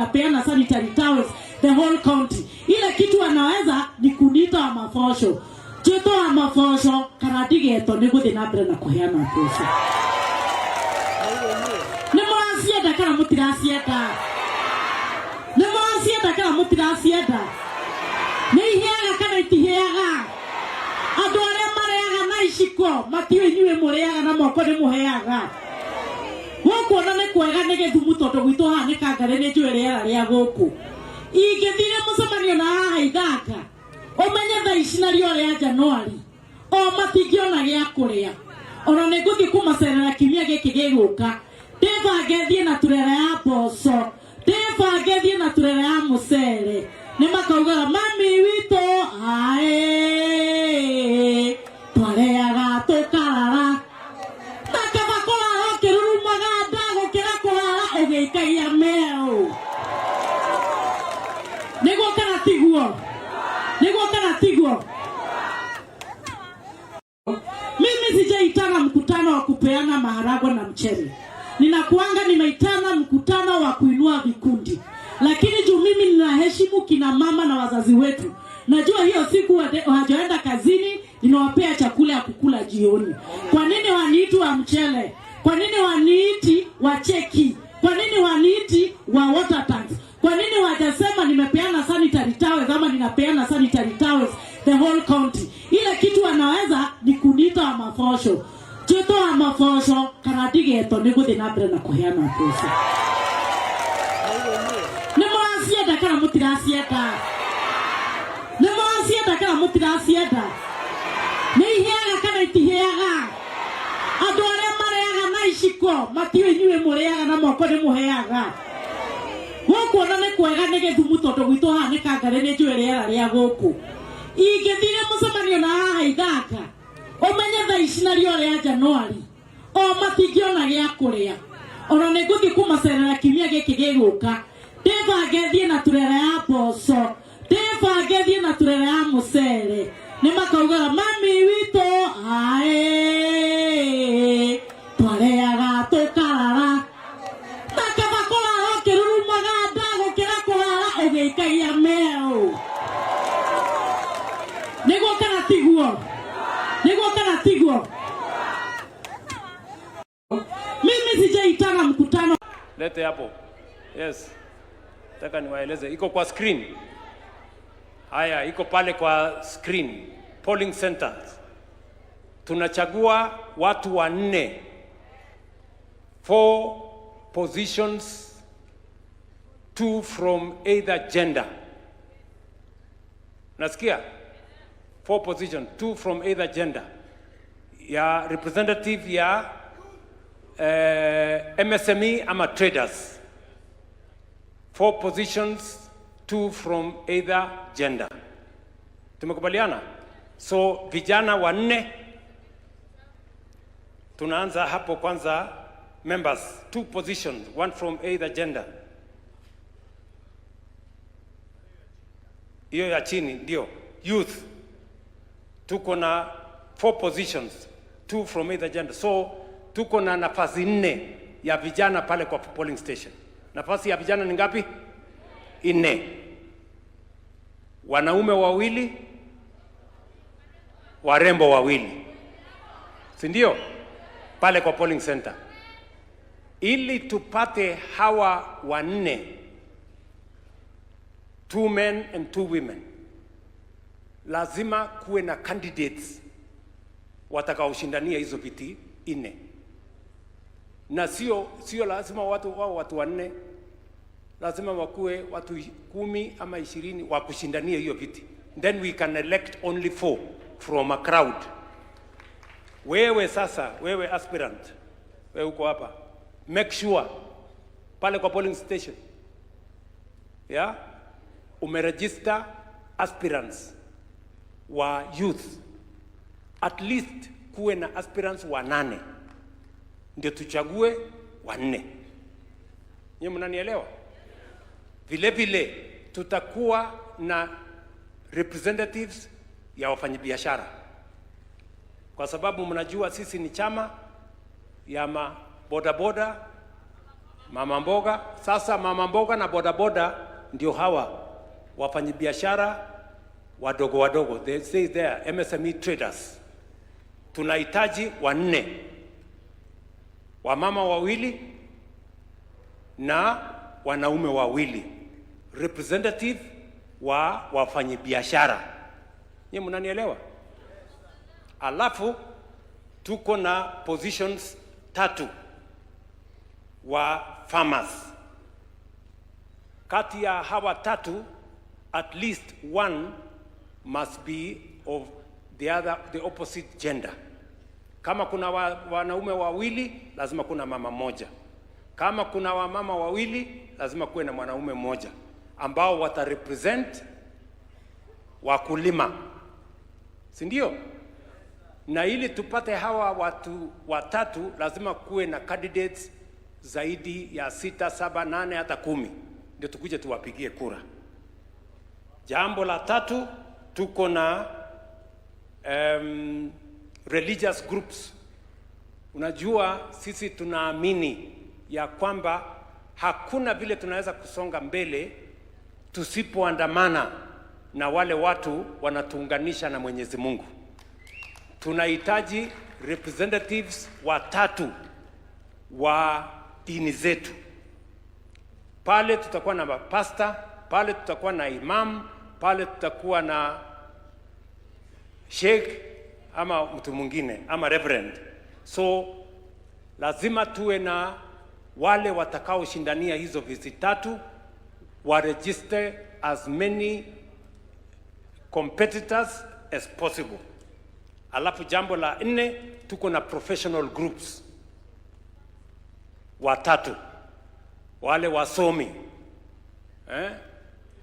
Ninapeana sanitary towels the whole county. Ile kitu anaweza ni kuniita wa mabosho, njĩtwo wa mabosho kana ndigetwo, nĩ gũthiĩ na mbere na kũheana mboco. Nĩ mũracienda kana mũtiracienda? Nĩ mũracienda kana mũtiracienda? Nĩ iheaga kana itiheaga? Andũ arĩa marĩaga na iciko matiũĩ inyuĩ mũrĩaga na moko. Nĩ mũheaga gũkũ ona nĩ kwega nĩ gĩthumu, tondũ gwitũ haha nĩ kangarĩ. Nĩ njũĩ rĩera rĩa gũkũ. Ingĩthire mũcemanio na haha Ithanga, ũmenye thaa ici narĩo rĩa Januari o matingĩona gĩa kũrĩa. Ona nĩ ngũthiĩ kũmacerera kiumia gĩkĩ gĩgũka. Ndĩbange thiĩ na turera ya mboco, ndĩbange thiĩ na turera ya mũcere. Nĩ makaugaga mami witũ aĩ twarĩaga tũkarara na kaba kũrara ũkĩrurumaga nda gũkĩra kũrara ũgĩikagia mĩeũ. Nĩguo kana tiguo? Nĩguo kana tiguo? Mimi sijaitana mkutano wa kupeana maharagwe na mchele. Ninakuanga nimeitana mkutano wa kuinua vikundi, lakini juu mimi ninaheshimu kina mama na wazazi wetu, najua hiyo siku hawajaenda kazini, ninawapea chakula ya kukula jioni. Kwa nini waniiti wa mchele? Kwa nini waniiti wa cheki? Kwa nini waniiti wa water tanks? Kwa nini wajasema nimepeana sanitary towels ama ninapeana sanitary towels the whole county? Ile kitu wanaweza ni kuniita wa mabosho, njĩtwo wa mabosho kana ndigetwo, nĩ gũthiĩ na mbere na kũheana mboco. Nĩ mũracienda kana mũtiracienda? Nĩ mũracienda kana mũtiracienda? Nĩ iheaga kana itiheaga? Andũ arĩa marĩaga na iciko matiũĩ inyuĩ mũrĩaga na moko. Nĩ mũheaga gũkũ ona nĩ kwega nĩ gĩthumu, tondũ gwitũ haha nĩ kangarĩ. Nĩ njũĩ rĩera rĩa gũkũ. Ingĩthire mũcemanio na haha Ithanga, ũmenye thaa ici narĩo rĩa Januari o matingĩona gĩa kũrĩa. Ona nĩ ngũthiĩ kũmacerera kiumia gĩkĩ gĩgũka. Ndĩbange thiĩ na turera ya mboco, ndĩbange thiĩ na turera ya mũcere. Nĩ makaugaga mami witũ aĩ twarĩaga tũkarara na kaba kũrara ũkĩrurumaga nda gũkĩra kũrara ũgĩikagia mĩeũ. Nĩguo kana tiguo? Nĩguo kana tiguo? Mimi sijaitana mkutano. Lete hapo. Yes. Nataka niwaeleze. Iko kwa screen. Haya, iko pale kwa screen. Polling centers. Tunachagua watu wanne. Four positions, two from either gender. Nasikia? Four positions, two from either gender. Ya representative ya MSME ama traders. Four positions, two from either gender. Tumekubaliana? So vijana wanne, tunaanza hapo kwanza, members, two positions, one from either gender. Hiyo ya chini ndio youth. Tuko na four positions, two from either gender. So tuko na nafasi nne ya vijana pale kwa polling station. Nafasi ya vijana ni ngapi? Nne. Wanaume wawili, warembo wawili, si ndio? Pale kwa polling center, ili tupate hawa wanne, two men and two women, lazima kuwe na candidates watakaoshindania hizo viti nne, na sio lazima watu wao watu wanne, lazima wakuwe watu 10 ama 20 wa kushindania hiyo viti, then we can elect only four from a crowd. Wewe sasa, wewe aspirant, wewe uko hapa, make sure pale kwa polling station, yeah, umeregister aspirants wa youth, at least kuwe na aspirants wanane ndio tuchague wanne. Nyinyi mnanielewa? Vile vile tutakuwa na representatives ya wafanyabiashara, kwa sababu mnajua sisi ni chama ya ma bodaboda. Mama mboga. Sasa mama mboga na bodaboda ndio hawa wafanyabiashara wadogo wadogo, they say there MSME traders. Tunahitaji wanne, wamama wawili na wanaume wawili, representative wa wafanyabiashara. Nyie mnanielewa? Alafu tuko na positions tatu wa farmers. Kati ya hawa tatu, at least one must be of the other, the opposite gender. Kama kuna wanaume wawili, lazima kuna mama mmoja. Kama kuna wamama wawili, lazima kuwe na mwanaume mmoja ambao watarepresent wakulima, si ndio? Na ili tupate hawa watu watatu, lazima kuwe na candidates zaidi ya sita, saba, nane, hata 10, ndio tukuje tuwapigie kura. Jambo la tatu, tuko na religious groups. Unajua sisi tunaamini ya kwamba hakuna vile tunaweza kusonga mbele tusipoandamana na wale watu wanatuunganisha na Mwenyezi Mungu. Tunahitaji representatives watatu wa dini zetu. Pale tutakuwa na mapasta, pale tutakuwa na imam, pale tutakuwa na sheikh ama mtu mwingine ama reverend. So lazima tuwe na wale watakaoshindania hizo viti tatu, wa register as many competitors as possible. Alafu jambo la nne, tuko na professional groups watatu, wale wasomi, eh?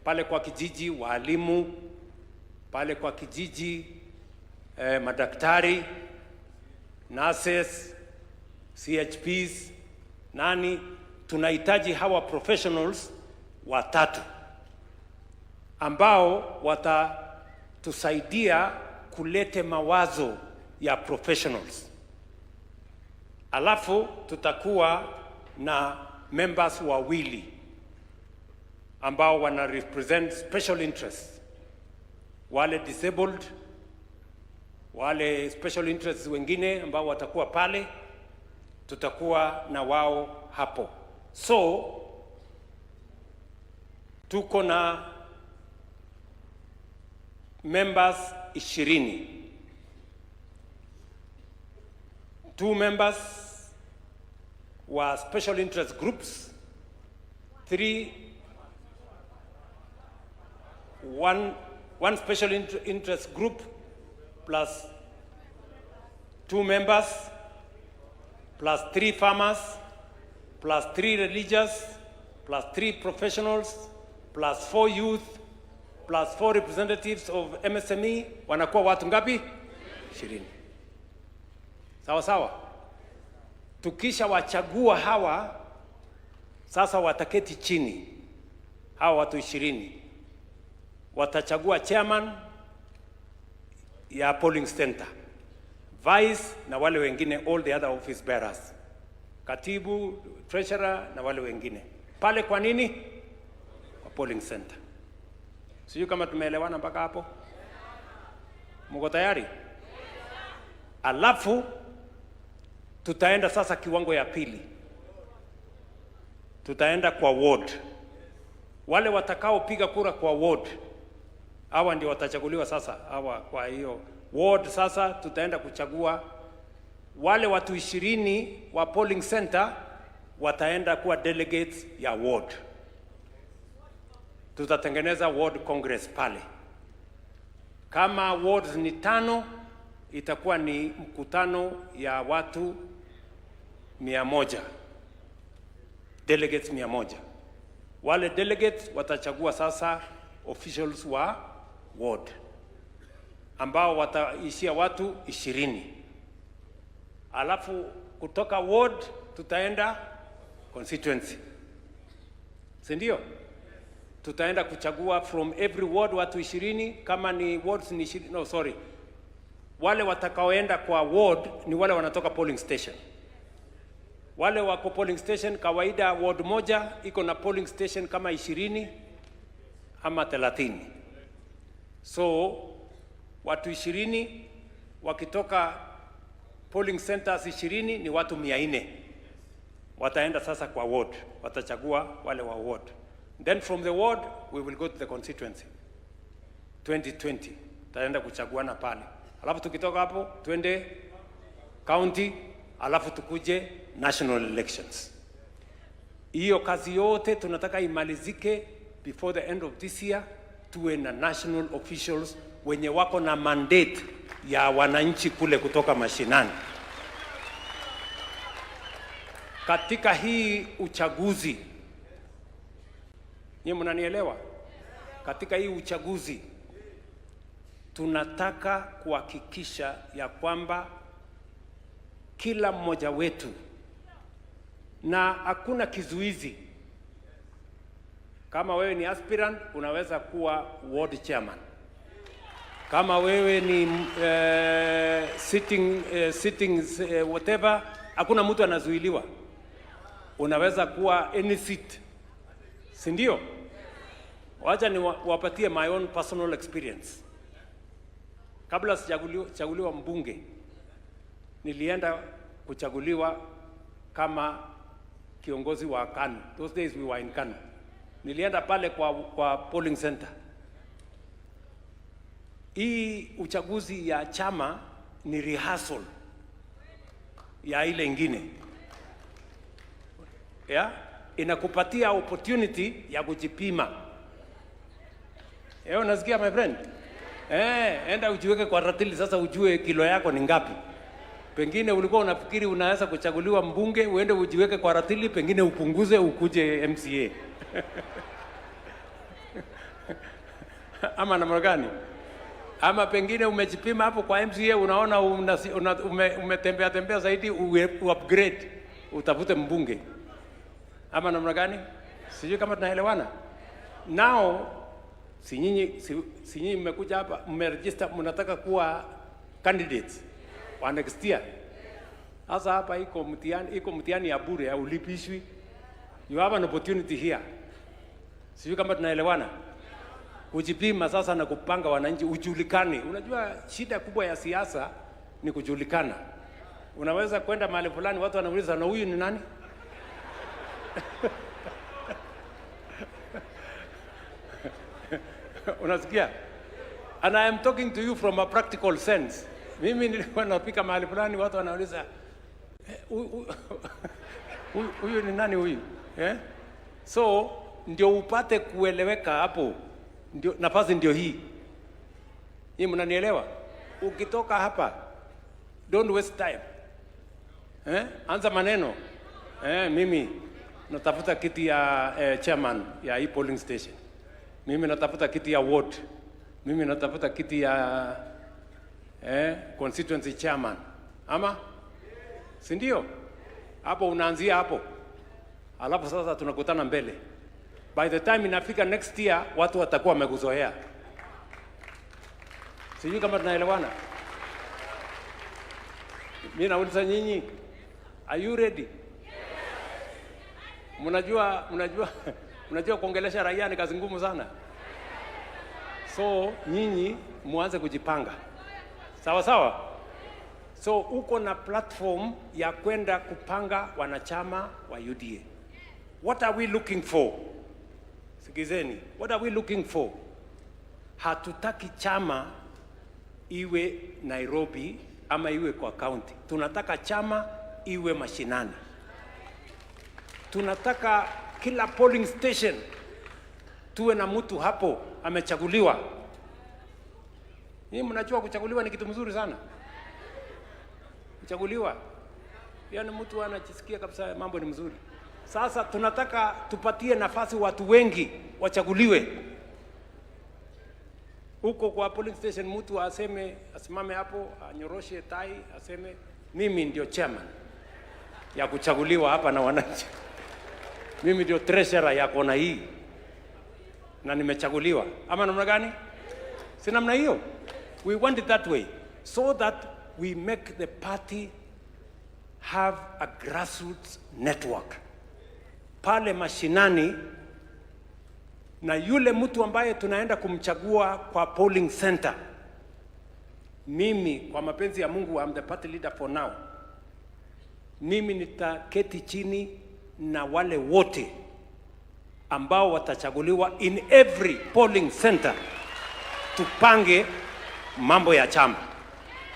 Pale kwa kijiji walimu, pale kwa kijiji madaktari, nurses, CHPs, nani. Tunahitaji hawa professionals watatu ambao watatusaidia kulete mawazo ya professionals. Alafu tutakuwa na members wawili ambao wana represent special interests, wale disabled, wale special interests wengine ambao watakuwa pale, tutakuwa na wao hapo. So tuko na members 20, two members wa special interest groups, three, one, one special interest group plus two members plus three farmers plus three religious plus three professionals plus four youth plus four representatives of MSME, wanakuwa watu ngapi? 20. Sawa sawa. Tukisha wachagua hawa sasa, wataketi chini hawa watu 20 watachagua chairman ya polling center, vice na wale wengine, all the other office bearers, katibu, treasurer na wale wengine pale. Kwa nini? Kwa polling center. Sijui kama tumeelewana mpaka hapo. Mko tayari? Alafu tutaenda sasa kiwango ya pili, tutaenda kwa ward. Wale watakaopiga kura kwa ward, hawa ndio watachaguliwa sasa, hawa kwa hiyo ward. Sasa tutaenda kuchagua wale watu 20 wa polling center wataenda kuwa delegates ya ward. Tutatengeneza ward congress pale. Kama wards ni tano, itakuwa ni mkutano ya watu 100, delegates 100. Wale delegates watachagua sasa officials wa ward ambao wataishia watu 20. Alafu kutoka ward tutaenda constituency, si ndio? Tutaenda kuchagua from every ward watu 20. Kama ni wards ni 20, no sorry, wale watakaoenda kwa ward ni wale wanatoka polling station. Wale wako polling station, kawaida ward moja iko na polling station kama 20 ama 30. So watu 20 wakitoka polling centers 20 ni watu 400 wataenda sasa kwa ward, watachagua wale wa ward. Then from the ward we will go to the constituency 2020, taenda kuchaguana pale, alafu tukitoka hapo twende county, alafu tukuje national elections. Hiyo kazi yote tunataka imalizike before the end of this year, tuwe na national officials wenye wako na mandate ya wananchi kule kutoka mashinani. Katika hii uchaguzi, nyinyi mnanielewa? Katika hii uchaguzi tunataka kuhakikisha ya kwamba kila mmoja wetu, na hakuna kizuizi. Kama wewe ni aspirant unaweza kuwa ward chairman. Kama wewe ni sitting, whatever, hakuna mtu anazuiliwa. Unaweza kuwa any seat, si ndio? Wacha niwapatie my own personal experience. Kabla sijachaguliwa mbunge, nilienda kuchaguliwa kama kiongozi wa KANU. Those days we were in KANU. Nilienda pale kwa polling center. Hii uchaguzi ya chama ni rehearsal ya ile ingine. Yeah? Inakupatia opportunity ya kujipima. Unasikia, my friend? Enda ujiweke kwa ratili sasa ujue kilo yako ni ngapi. Pengine ulikuwa unafikiri unaweza kuchaguliwa mbunge, uende ujiweke kwa ratili, pengine upunguze ukuje MCA. Ama namna gani? Ama pengine umejipima hapo kwa MCA, unaona umetembea tembea zaidi, upgrade utafute mbunge. Ama namna gani? Sijui kama tunaelewana. Now si nyinyi mmekuja hapa mmeregister, mnataka kuwa candidates wa next year. Sasa hapa iko mtihani ya bure, haulipishwi. You have an opportunity here. Sijui kama tunaelewana. Kujipima sasa na kupanga wananchi ujulikane. Unajua shida kubwa ya siasa ni kujulikana. Unaweza kwenda mahali fulani, watu wanauliza, "Na huyu ni nani?" Unasikia? And I am talking to you from a practical sense. Mimi nilikuwa napika mahali fulani, watu wanauliza, "Huyu ni nani huyu?" Eh? So ndio upate kueleweka hapo, ndio nafasi ndio hii. Hii mnanielewa? Ukitoka hapa, don't waste time. Eh? Anza maneno. Mimi natafuta kiti ya chairman ya hii polling station. Mimi natafuta kiti ya ward. Mimi natafuta kiti ya constituency chairman. Ama? Si ndio? Hapo unaanzia hapo. Alafu sasa tunakutana mbele. By the time inafika next year, watu watakuwa wamekuzoea. Sijui kama tunaelewana. Mimi nauliza nyinyi, are you ready? Mnajua kuongelesha raia ni kazi ngumu sana. So nyinyi muanze kujipanga. Sawa sawa? So uko na platform ya kwenda kupanga wanachama wa UDA. What are we looking for? Sikizeni, what are we looking for? Hatutaki chama iwe Nairobi ama iwe kwa county. Tunataka chama iwe mashinani. Tunataka kila polling station tuwe na mtu hapo amechaguliwa. Nyinyi mnajua kuchaguliwa ni kitu mzuri sana. Kuchaguliwa, yaani mtu anajisikia kabisa mambo ni mzuri. Sasa tunataka tupatie nafasi watu wengi wachaguliwe huko kwa polling station, mtu aseme, asimame hapo, anyoroshe tai, aseme, "Mimi ndio chairman ya kuchaguliwa hapa na wananchi, mimi ndio treasurer ya kona hii na nimechaguliwa." Ama namna gani? Si namna hiyo? We want it that way so that we make the party have a grassroots network pale mashinani, na yule mtu ambaye tunaenda kumchagua kwa polling center, mimi kwa mapenzi ya Mungu, I'm the party leader for now, mimi nitaketi chini na wale wote ambao watachaguliwa in every polling center, tupange mambo ya chama,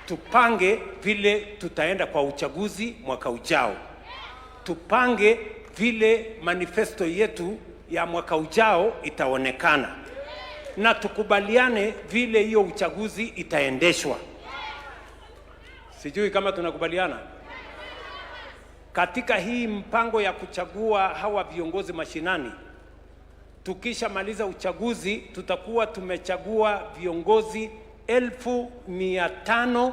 tupange vile tutaenda kwa uchaguzi mwaka ujao, tupange vile manifesto yetu ya mwaka ujao itaonekana, na tukubaliane vile hiyo uchaguzi itaendeshwa. Sijui kama tunakubaliana katika hii mpango ya kuchagua hawa viongozi mashinani. Tukishamaliza uchaguzi tutakuwa tumechagua viongozi 500,000,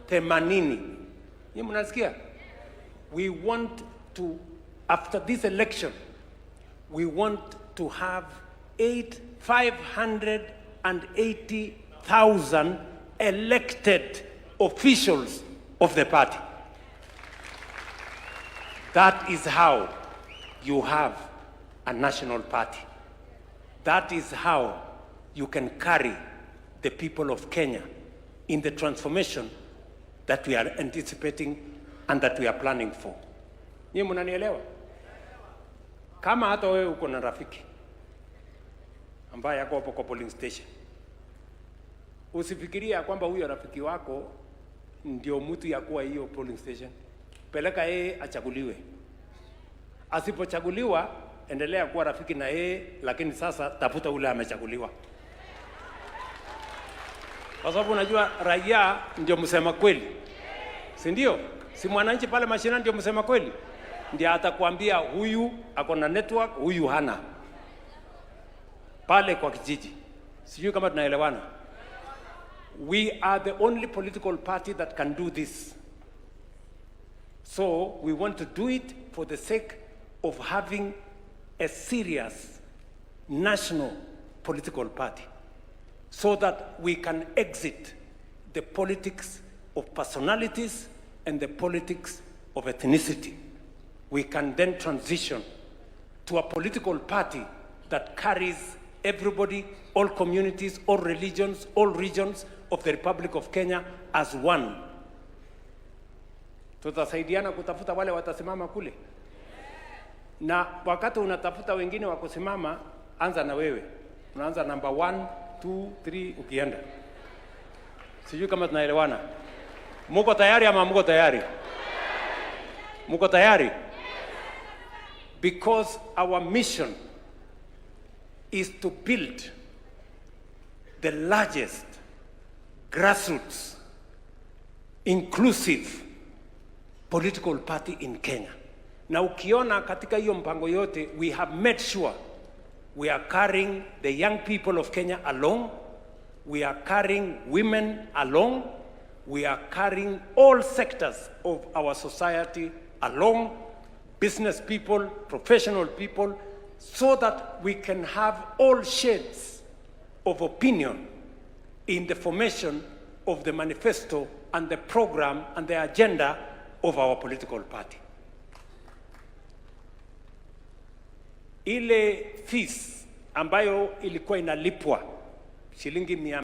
580,000. Nyinyi mnasikia? We want to, after this election, we want to have 580,000 elected officials of the party. That is how you have a national party. That is how you can carry the people of Kenya in the transformation that we are anticipating and that we are planning for. Nyinyi mnanielewa? Kama hata wewe uko na rafiki ambaye ako hapo kwa polling station, usifikirie ya kwamba huyo rafiki wako ndio mtu ya kuwa hiyo polling station. Peleka yeye achaguliwe. Asipochaguliwa, endelea kuwa rafiki na yeye, lakini sasa tafuta ule amechaguliwa, kwa sababu unajua raia ndio msema kweli, si ndio? Si mwananchi pale mashinani ndio msema kweli, ndio atakwambia huyu ako na network, huyu hana, pale kwa kijiji. Sijui kama tunaelewana. We are the only political party that can do this. So we want to do it for the sake of having a serious national political party so that we can exit the politics of personalities and the politics of ethnicity. We can then transition to a political party that carries everybody, all communities, all religions, all regions of the Republic of Kenya as one. Tutasaidiana kutafuta wale watasimama kule, na wakati unatafuta wengine wa kusimama, anza na wewe. Unaanza number one, two, three, ukienda. Sijui kama tunaelewana. Muko tayari ama muko tayari? Muko tayari? Because our mission is to build the largest grassroots inclusive political party in Kenya. Na ukiona katika hiyo mpango yote, we have made sure we are carrying the young people of Kenya along, we are carrying women along, we are carrying all sectors of our society along, business people, professional people, so that we can have all shades of opinion in the formation of the manifesto and the program and the agenda of our political party. Ile fees ambayo ilikuwa inalipwa shilingi 200